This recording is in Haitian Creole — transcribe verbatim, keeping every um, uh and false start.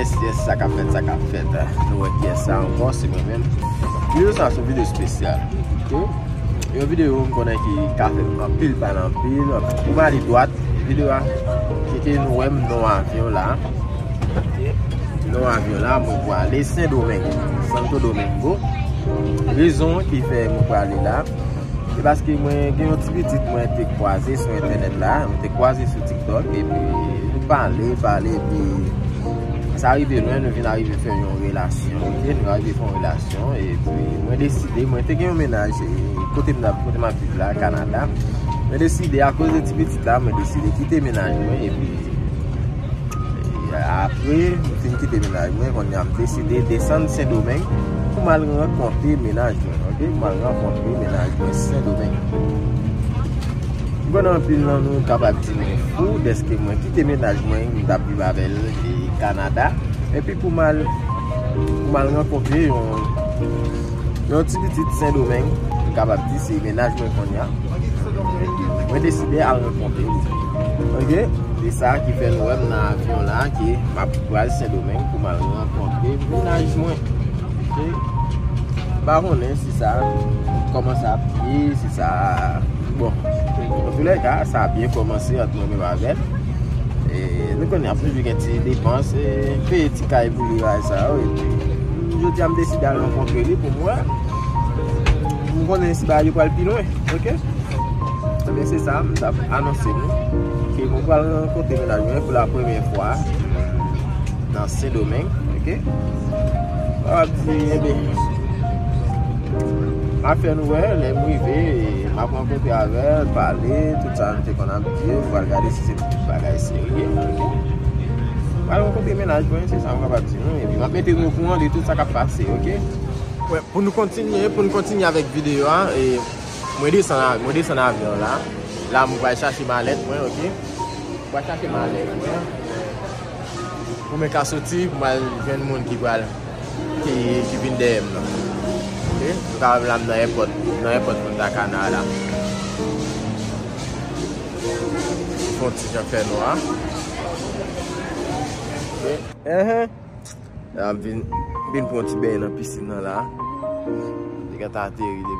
Yes, yes, sa k ap fèt, sa k ap fèt. Nou wè kiyès sa ankò, se mwen menm. Videyo sa se yon videyo espesyal. Ok? Yon videyo m konnen ki ka fè anpil pale, anpil. Pou m ale dwat, videyo a, se ke nou wè m nan avyon la. Ok? Nan avyon la, mwen prale Sendomeng, Santo Domingo. Rezon ki fè mwen prale la, se paske mwen gen yon ti pitit mwen te kwaze sou entènèt la, mwen te kwaze sou TikTok, epi nou pale, pale, epi sa rive lwen, nou vin arive fè yon relasyon, ok? Nou arive fè yon relasyon, epi mwen deside, mwen te gen yon mennaj, e, kote m, kote m ap viv la, Kanada. Mwen deside, akoz de ti pitit la, mwen deside kite mennaj mwen, epi E apre m fin kite mennaj mwen, kounye a m deside desann Sendomeng pou m al rankontre mennaj mwen, ok? Pou m al rankontre mennaj mwen Sendomeng. M konnen anpil nan nou kapab di mwen fou dèske mwen kite mennaj mwen, m t ap viv avè l e Kanada, epi pou m al, pou m al rankontre yon, yon ti pitit Sendomeng, m kapab di se mennaj mwen kounye a. Mwen deside al rankontre li. Ok? Se sa ki fè nou wè m nan avyon la, ke m ap pral Sendomeng pou m al rankontre mennaj mwen. Ok? M pa konnen si sa, kòman sa ap ye, si sa, bon. Antoulèka, sa a byen kòmanse ant mwen menm avè l. E nou konnen ap toujou gen ti depans, e peye ti kay pou li, bagay sa yo. Epi jodi a m deside al rankontre li pou m wè. M konnen si bagay yo pral pi lwen, ok? Ebyen, se sa, m t ap anonse nou ke mwen pral rankontre mennaj mwen pou la premyè fwa nan Sendomeng, ok? M ap di, ebyen, m ap fè nou wè, lè m rive, m ap rankontre avè l, pale, tout sa nou te konn ap di, m pral gade si se tout bagay serye, ok? M pral rankontre mennaj mwen, se sa m kapab di nou, epi m ap mete nou okouran de tout sa k ap pase, ok? Wè, pou nou kontinye, pou nou kontinye avèk videyo a, e, mwen desann a, mwen desann avyon la. La, mwen pral chache malèt mwen, ok? Mwen pral chache malèt mwen. Pou mwen ka soti, pou mwen al jwenn moun ki pral, ki, ki vin dèyè m nan. Ok? Nou ka wè m la, m nan èpòt, nan èpòt Punta Cana la. Fè yon ti jan fè nwa. Ok? Enhen. La, m vin, vin pran yon ti beny nan pisin nan la. Li gentan ateri